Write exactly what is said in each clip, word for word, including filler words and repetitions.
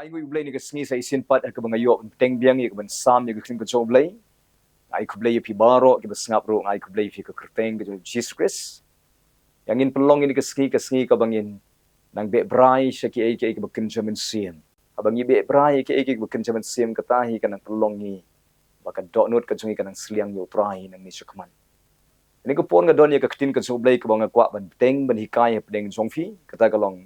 Ïa U Blei, ïa ka sngi sa shisien pat ha kaba nga ïoh ban bteng biang ïa ka ban sam ïa ka ktien ka jong U Blei. Nga ai khublei ïa phi baroh kiba sngap ruh, nga ai khublei ïa phi ha ka kyrteng ka jong U Jisu Khrist. Ïa ngin pynlong ïa ka sngi, ka sngi kaba ngin nang beh brai sha kiei kiei kiba kynja mynsiem. Haba ngi beh brai ïa kiei kiei kiba kynja mynsiem, kata hi ka nang pynlong ngi ba ka dohnud ka jong ngi ka nang sliang ïa U Trai nangne shakhmat. Kane ka por nga don ïa ka ktien ka jong U Blei kaba nga kwah ban bteng ban hikai hapdeng jong phi. Kata ka long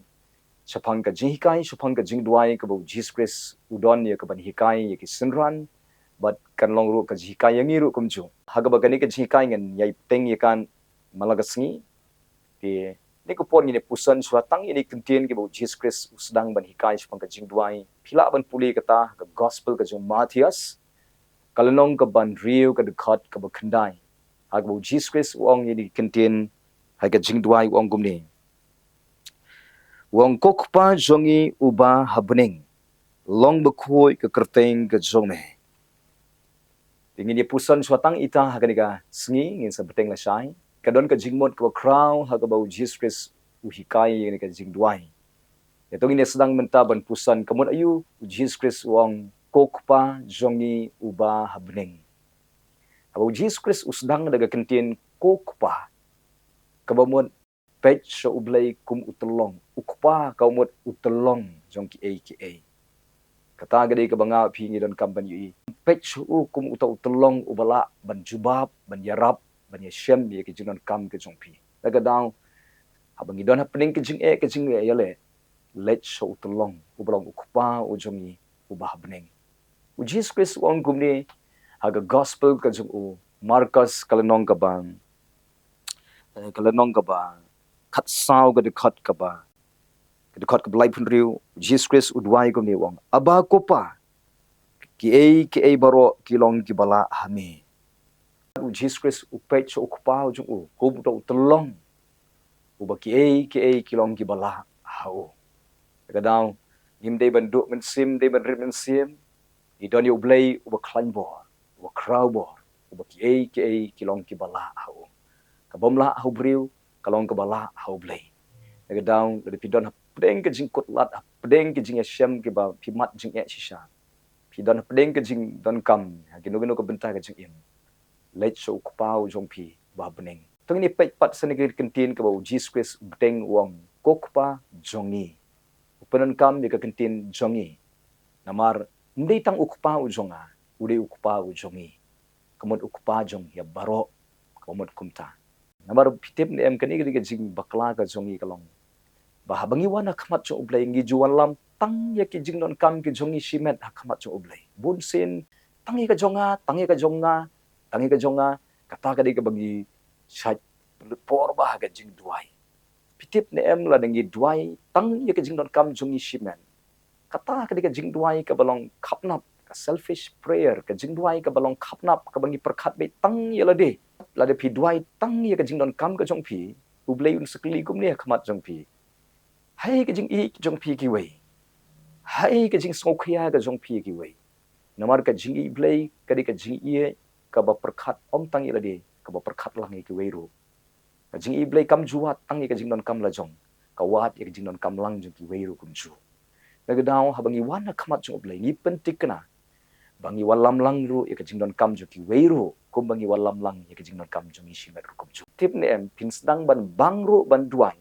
shaphang ka jinghikai, shaphang ka jingduwai kaba U Jisu Khrist u don ïa ka ban hikai ïa ki synran, bad kan long ruh ka jinghikai ïa ngi ruh kumjuh. Ha kaba kane ka jinghikai ngan ïai bteng ïa ka man la ka sngi. Te kane ka por ngin ïa puson shuwa tang ïa kine ki kyntien kiba U Jisu Khrist u sdang ban hikai shaphang ka jingduwai. Phi lah ban pule kata ha ka Gospel ka jong u Mathaios, ka lynnong kaba hynriew, ka dkhot kaba khyndai. Ha kaba U Jisu Khrist u ong ïa kine ki kyntien ha ka jingduwai, u ong kumne. U ong, "Ko Kpa jong ngi uba ha bneng, long bakhuid ka kyrteng ka jong me." Te ngin ïa puson shuwa tang ita ha kane ka sngi, ngin sa bteng lashai. Ka don ka jingmut kaba khraw ha kaba U Jisu Khrist u hikai ïa kane ka jingduwai. Ïa to ngin ïa sdang mynta ban puson, ka mut aïu U Jisu Khrist u ong, "Ko Kpa jong ngi uba ha bneng." Haba U Jisu Khrist u sdang da ka kyntien ko Kpa, kaba mut peit sha U Blei kum u tyllong. U Kpa ka mut u tyllong jong kiei kiei. Kata ka dei kaba nga phi ngi donkam ban ïohi. Peit sha u kum uta u tyllong uba lah ban jubab, ban ïarap, ban ïashem ïa ki jingdonkam ki jong phi. Da ka daw, haba ngi don hapdeng ki jingeh, ki jingeh ïaleh, leit sha u tyllong uba long U Kpa u jong ngi uba ha bneng. U Jisu Khrist u ong kumne ha ka Gospel ka jong u Markos, ka lynnong kaba, eh, ka lynnong kaba khatsaw, ka dkhot kaba, ka dkhot kaba laiphew hynriew. U Jisu Khrist u duwai kumne, u ong, "Aba Ko Kpa, kiei kiei baroh ki long kiba lah ha me." U Jisu Khrist u peit sha U Kpa u jong u kum uta u tyllong uba kiei kiei ki long kiba lah ha u. Da ka daw, ngim dei ban duh mynsiem, dei ban rit mynsiem. Ngi don ïa U Blei uba khlaiñ bor, uba khraw bor, uba kiei kiei ki long kiba lah ha u. Ka bym lah ha u briew ka long kaba lah ha U Blei. Da ka daw, lada phi don hapdeng ka jingkutlad, hapdeng ka jingïashem kiba phi mad jingeh shisha, phi don hapdeng ka jingdonkam ha kino kino ka bynta ka jingim, leit sha U Kpa u jong phi uba ha bneng. To ngin ïa peit pat sa na ka kyntien kaba U Jisu Khrist u bteng, u ong, "Ko Kpa jong ngi." U pyndonkam ïa ka kyntien jong ngi. Namar ym dei tang U Kpa u jong nga, u dei U Kpa u jong ngi. Ka mut U Kpa jong ïa baroh, ka mut kumta. Namar phi tip ne em, kane ka dei ka jingbakla ka jong ngi ka long ba haba ngi wan ha khmat jong U Blei, ngi ju wanlam tang ïa ki jingdonkam ki jong ngi shimet ha khmat jong U Blei. Bun sien, tang ïa ka jong nga, tang ïa ka jong nga, tang ïa ka jong nga. Kata ka dei kaba ngi shait pynlut por bha ha ka jingduwai. Phi tip ne em, lada ngi duwai tang ïa ka jingdonkam jong ngi shimet, kata ka dei ka jingduwai kaba long khapnap, ka selfish prayer, ka jingduwai kaba long khapnap, kaba ngi pyrkhat beit tang ïa lade. Lada phi duwai tang ïa ka jingdonkam ka jong phi, U Blei un sa kylli kumne ha khmat jong phi: Haei ka jingïeit jong phi kiwei? Haei ka jingsngewkhia ka jong phi kiwei? Namar ka jingïeit Blei ka dei ka jingïeit kaba pyrkhat ym tang ïa lade, kaba pyrkhat lang ïa kiwei ruh. Ka jingïeit Blei kam ju wad tang ïa ka jingdonkam la jong, ka wad ïa ka jingdonkam lang jong kiwei ruh kumjuh. Da ka daw, haba ngi wan ha khmat jong U Blei, ngi pynthikna ba ngi wanlam lang ruh ïa ka jingdonkam jong kiwei ruh, kumba ngi wanlam lang ïa ka jingdonkam jong ngi shimet ruh kumjuh. Tip ne em, phin sdang ban bang ruh ban duwai,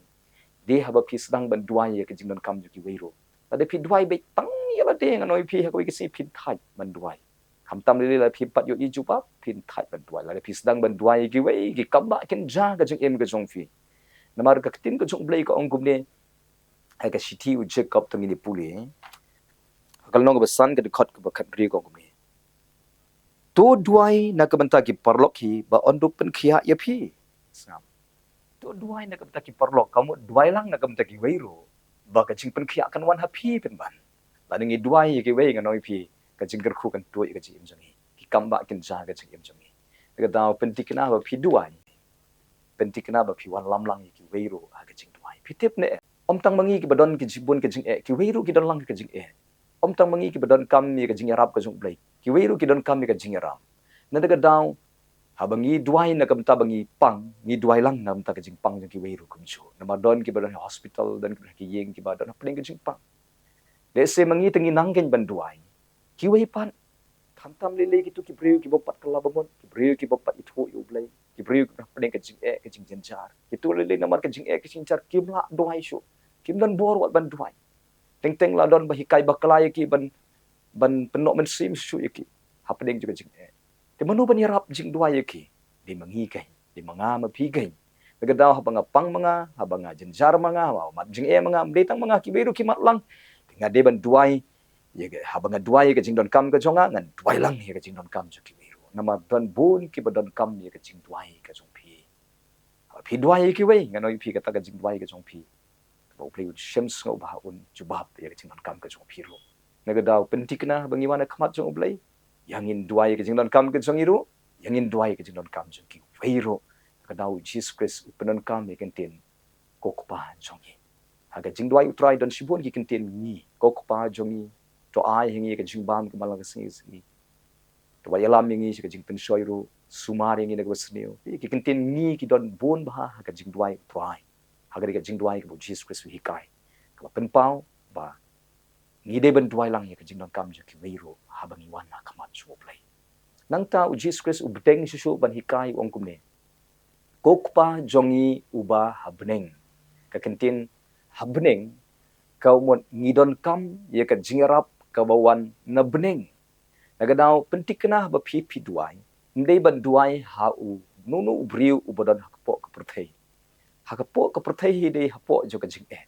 dei haba phi sdang ban duwai ïa ka jingdonkam jong kiwei ruh. Lada phi duwai beit tang ïa lade, ngan ong ïa phi, ha kawei ka sngi phin thait ban duwai. Khamtam lei lei, lada phi pat ïohi jubab, phin thait ban duwai. Lada phi sdang ban duwai ïa kiwei, ki kam ba kin jia ka jingim ka jong phi. Namar ka ktien ka jong U Blei ka ong kumne, ha ka shithi u Jakob, to ngin ïa pule, ka lynnong kaba san, ka dkhot kaba khathynriew, ka ong kumne: To duwai na ka bynta ki paralok hi, ba yn dup pynkhiah ïa phi. Sngap. To duwai na ka bynta ki paralok, ka mut duwai lang na ka bynta kiwei ruh, ba ka jingpynkhiah kan wan ha phi pynban. Lada ngi duwai ïa kiwei, ngan ong ïa phi, ka jingkyrkhu kan tuid ïa ka jingim jong ngi. Ki kam ba kin jia ka jingim jong ngi. Da ka daw, pynthikna ba phi duwai, pynthikna ba phi wanlam lang ïa kiwei ruh ha ka jingduwai. Phi tip ne em, ym tang ma ngi kiba don ki jing, bun ka jingeh, kiwei ruh ki don lang ka jingeh. Ym tang ma ngi kiba donkam ïa ka jingïarap ka jong U Blei, kiwei ruh ki donkam ïa ka jingïarap. Na da ka daw, haba ngi duwai na ka bynta ba ngi pang, ngi duwai lang na ka bynta ka jingpang jong kiwei ruh kumjuh. Namar don kiba don ha hospital, don kiba don ha ki ïing, kiba don hapdeng ka jingpang. Lehse ma ngi te ngi nang kein ban duwai. Kiwei pat, khamtam lei lei kito ki briew kiba pat kylla bamut, ki briew kiba pat ithuh ïa U Blei, ki briew kiba hapdeng ka jingeh ka jingjynjar, kito lei lei namar ka jingeh ka jingjynjar kim lah duwai shuh, kim don bor wat ban duwai. Teng teng la don ba hikai bakla ïa ki ban, ban pynnoh mynsiem shuh ïa ki hapdeng jong ka jingeh. Te mano ban ïarap jingduwai ïa ki? Dei ma ngi kein, dei ma nga ma phi kein. Na ka daw haba nga pang ma nga, haba nga jynjar ma nga, haba mat jingeh ma nga, ym dei tang ma nga, kiwei ruh ki mat lang. Te nga dei ban duwai ïa ka, haba nga duwai ïa ka jingdonkam ka jong nga, ngan duwai lang ïa ka jingdonkam jong kiwei ruh. Namar don bun kiba donkam ïa ka jingduwai ka jong phi. Haba phi duwai ïa kiwei, ngan ong ïa phi kata ka jingduwai ka jong phi, kaba U Blei un shem sngewbha, un jubab ïa ka jingdonkam ka jong phi ruh. Na ka daw pynthikna haba ngi wan ha khmat jong U Blei, ïa ngin duwai ïa ka jingdonkam ka jong ngi ruh, ïa ngin duwai ïa ka jingdonkam jong kiwei ruh. Na ka daw U Jisu Khrist u pyndonkam ïa ka ktien, Ko Kpa jong ngi. Ha ka jingduwai U Trai don shibun ki ktien ngi, Ko Kpa jong ngi, to ai ha ngi ïa ka jingbam ka man la ka sngi sngi. To wat ïalam ïa ngi sha ka jingpynshoi ruh, sumar ïa ngi na kaba sniew. Ki ktien ngi ki don bun bha ha ka jingduwai U Trai, ha ka dei ka jingduwai kaba U Jisu Khrist u hikai, kaba pynpaw ba ngi dei ban duwai lang ïa ka jingdonkam jong kiwei ruh haba ngi wan ha khmat jong U Blei. Nangta U Jisu Khrist u bteng shuh shuh ban hikai, u ong kumne, Ko Kpa jong ngi uba ha bneng. Ka ktien ha bneng, ka mut ngi donkam ïa ka jingïarap kaba wan na bneng. Na ka daw pynthikna haba phi phi duwai, ym dei ban duwai ha uno uno u briew uba don ha kpoh ka pyrthei, ha kpoh ka pyrthei hi dei hapoh jong ka jingeh.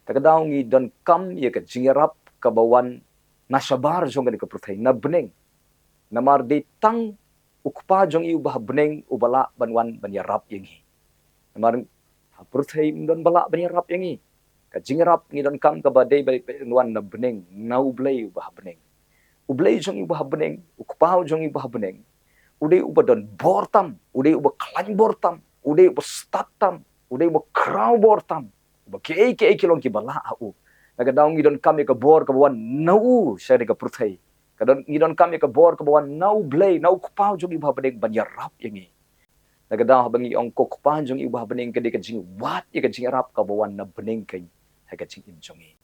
Na ka daw ngi donkam ïa ka jingïarap kaba wan na shabar jong kane ka pyrthei, na bneng. Namar dei tang U Kpa jong ngi uba ha bneng uba lah ban wan ban ïarap ïa ngi. Namar ha pyrthei ym don ba lah ban ïarap ïa ngi. Ka jingïarap ngi donkam kaba dei ban wan na bneng, na U Blei uba ha bneng. U Blei jong ngi uba ha bneng, U Kpa jong ngi uba ha bneng, u dei uba don bor tam, u dei uba khlaiñ bor tam, u dei uba stad tam, u dei uba khraw bor tam, uba kiei kiei ki long kiba lah ha u. Na ka daw ngi donkam ïa ka bor kaba wan na u sha kane ka pyrthei. Ka don, ngi donkam ïa ka bor kaba wan na U Blei, na U Kpa jong ngi uba ha bneng ban ïarap ïa ngi. Na ka daw haba ngi ong Ko Kpa jong ngi uba ha bneng, ka dei ka jingwad ïa ka jingïarap kaba wan na bneng kein ha ka jingim jong ngi.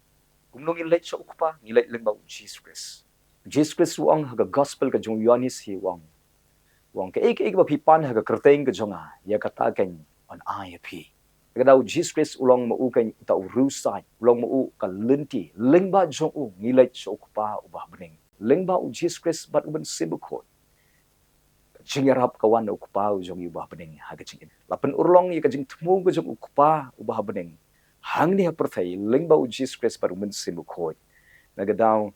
Kumno ngin leit sha U Kpa? Ngi leit lyngba U Jisu Khrist. U Jisu Khrist u ong ha ka gospel ka jong u Ïoannis hi, u ong, u ong, kaei kaei kaba phi pan ha ka kyrteng ka jong nga, ïa kata kein yn ai ha phi. Na ka daw U Jisu Khrist u long ma u kein uta u riewsaid, u long ma u ka lynti. Lyngba jong u ngi leit sha U Kpa uba ha bneng, lyngba U Jisu Khrist bad U Mynsiem Bakhuid. Ka jingïarap ka wan na U Kpa u jong ngi uba ha bneng ha ka jingim. La pynurlong ïa ka jingthmu ka jong U Kpa uba ha bneng hangne ha pyrthei lyngba U Jisu Khrist bad U Mynsiem Bakhuid. Na ka daw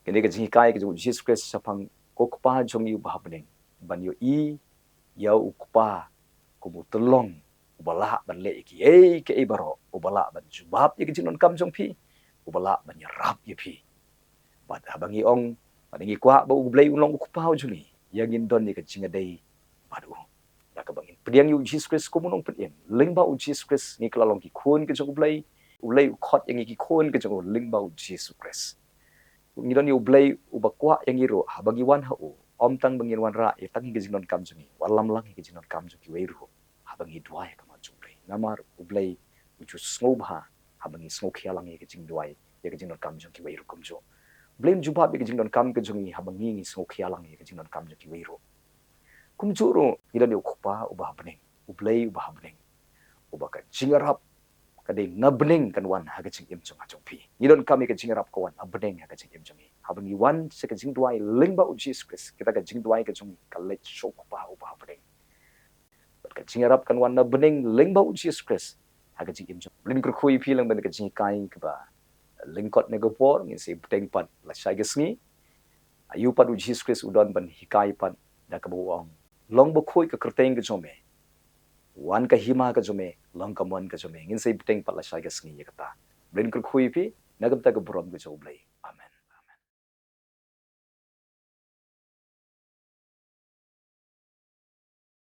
kane ka jinghikai ka jong U Jisu Khrist shaphang Ko Kpa jong ngi uba ha bneng, ban ïohi ïa U Kpa kum u tyllong uba lah ban leh ïa kiei kiei baroh, uba lah ban jubab ïa ka jingdonkam jong phi, uba lah ban ïarap ïa phi. Bad haba ngi ong, bad ngi kwah ba U Blei un long U Kpa u jong ngi, ïa ngin don ïa ka jingïadei bad u da kaba ngin pdiang ïa U Jisu Khrist kum u Nongpynim. Lyngba U Jisu Khrist ngi kylla long ki khun ka jong U Blei. U Blei u khot ïa ngi ki khun ka jong u lyngba U Jisu Khrist. Ngi don ïa U Blei uba kwah ïa ngi ruh haba ngi wan ha u, ym tang ba ngin wanrah ïa tang ïa ka jingdonkam jong ngi, wallam lang ïa ka jingdonkam jong kiwei ruh haba ngi duwai ha khmat jong U Blei. Namar U Blei u ju sngewbha haba ngi sngewkhia lang ïa ka jingduwai, ïa ka jingdonkam jong kiwei ruh kumjuh. U Blei um jubab ïa ka jingdonkam ka jong ngi haba ngi, ngi sngewkhia lang ïa ka jingdonkam jong kiwei ruh. Kumjuh ruh ngi don ïa U Kpa uba ha bneng, U Blei uba ha bneng, uba ka jingïarap ka dei na bneng kan wan ha ka jingim jong nga jong phi. Ngi donkam ïa ka jingïarap ka wan na bneng ha ka jingim jong ngi haba ngi wan sha ka jingduwai lyngba U Jisu Khrist. Kita ka jingduwai ka jong ngi ka leit sha U Kpa uba ha bneng. Bad ka jingïarap kan wan na bneng lyngba U Jisu Khrist ha ka jingim jong ngi. Blei un kyrkhu ïa phi lyngba kane ka jinghikai kaba lyngkot ne ka por, ngin sa ïa bteng pat lashai ka sngi. Aïu pat U Jisu Khrist u don ban hikai pat da kaba u ong, long bakhuid ka kyrteng ka jong me, wan ka hima ka jong me, long ka mon ka jong me. Ngin sa ïa bteng pat lashai ka sngi ïa kata. Blei un kyrkhu ïa phi na ka bynta ka burom ka jong U Blei.